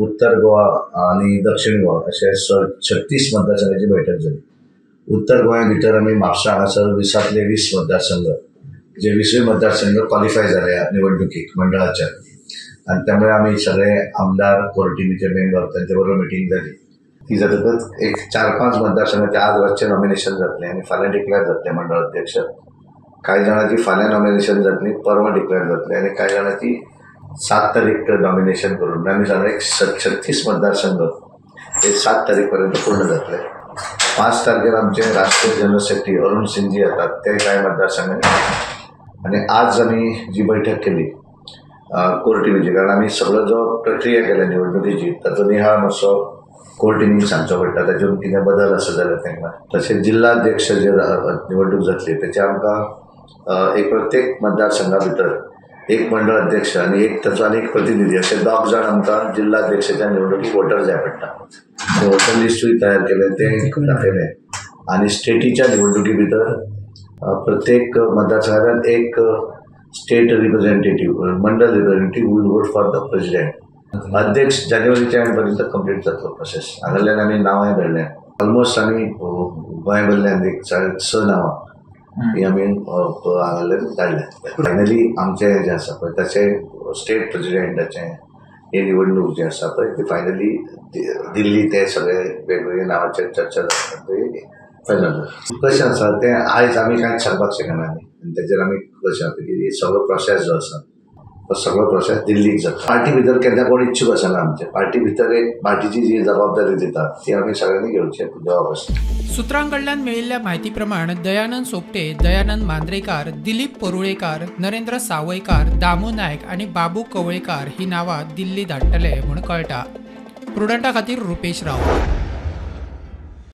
उत्तर गोवा आनी दक्षिण गोवा अशे 36 मतदारसंघाची बैठक जाली. उत्तर गोंया भितर आमी म्हापसा हांगासर 20 20 मतदारसंघ जे 20 मतदारसंघ क्वॉलिफाय जाले निवडणुकीक मंडळाच्या आनी त्यामुळे आमी सगळे आमदार कोर टिमीचे मेंबर तांचे बरोबर मिटींग जाली. ती जातकच एक 4-5 मतदारसंघाचे आज रातचें नॉमिनेशन जातलें आनी फाल्यां डिक्लेअर जातलें मंडळ अध्यक्ष. कांय जाणांची फाल्यां नॉमिनेशन जातली, परवां डिक्लेअर जातलें आनी कांय जाणांची 7 तारीख नॉमिनेशन करून आमी सादारण एक 36 मतदारसंघ हे 7 तारीख पर्यंत पूर्ण जातले. 5 तारखेर आमचे राष्ट्रीय जनरल सेक्रेटरी अरुण सिंगजी येतात ते कांय मतदारसंघांनी. आनी आज आमी जी बैठक केली कोर टिमीची, कारण आमी सगळो जो प्रक्रिया केल्या निवडणुकीची ताचो निहाळ मातसो कोर टिमीक सांगचो पडटा, तातूंत कितें बदल आसा जाल्यार तांकां. तशेंच जिल्लाध्यक्ष जे निवडणूक जातली तेचे आमकां एक प्रत्येक मतदारसंघा भितर एक मंडळ अध्यक्ष आनी एक ताचो आनी एक प्रतिनिधी अशे 2 जाण आमकां जिल्लाध्यक्षाच्या निवडणुकीक वोटर जाय पडटा. वोटर लिस्टूय तयार केलें, तें दाखयलें. आनी स्टेटीच्या निवडणुकी भितर प्रत्येक मतदारसंघांत एक स्टेट रिप्रेझेंटेटिव्ह मंडळ representative will vote for the president. अध्यक्ष जानेवारीच्या एंड पर्यंत कंप्लीट जातलो प्रोसेस. हांगासरल्यान आमी नांवांय धाडल्या, ऑलमोस्ट आमी गोंय भरल्यान एक 6 नांवां ही आमी हांगासरल्यान धाडल्या. फायनली आमचें जें आसा पळय ताचें स्टेट प्रेजिडेंटाचें ही निवडणूक जी आसा पळय ती फायनली दिल्ली ते सगळे वेगवेगळे नांवाचेर चर्चा जाता ते फायनल कशें आसा तें आयज आमी कांयच सांगपाक शकना आनी तेजेर आमी कशें आसा की सगळो प्रोसेस जो आसा तो सगळो प्रोसेस दिल्लीक जाता. पार्टी भितर केन्ना कोण इच्छूक आसना आमचे पार्टी भितर एक पार्टीची जी जबाबदारी दिता ती आमी सगळ्यांनी घेवची जबाब आसता. सुत्रां कडल्यान मेळिल्ल्या म्हायती प्रमाण दयानंद सोपटे, दयानंद मांद्रेकार, दिलीप परुळेकार, नरेंद्र सावयकार, दामू नायक आनी बाबू कवळेकार ही नांवां दिल्ली धाडटले म्हूण कळटा. प्रुडंटा खातीर रुपेश राव.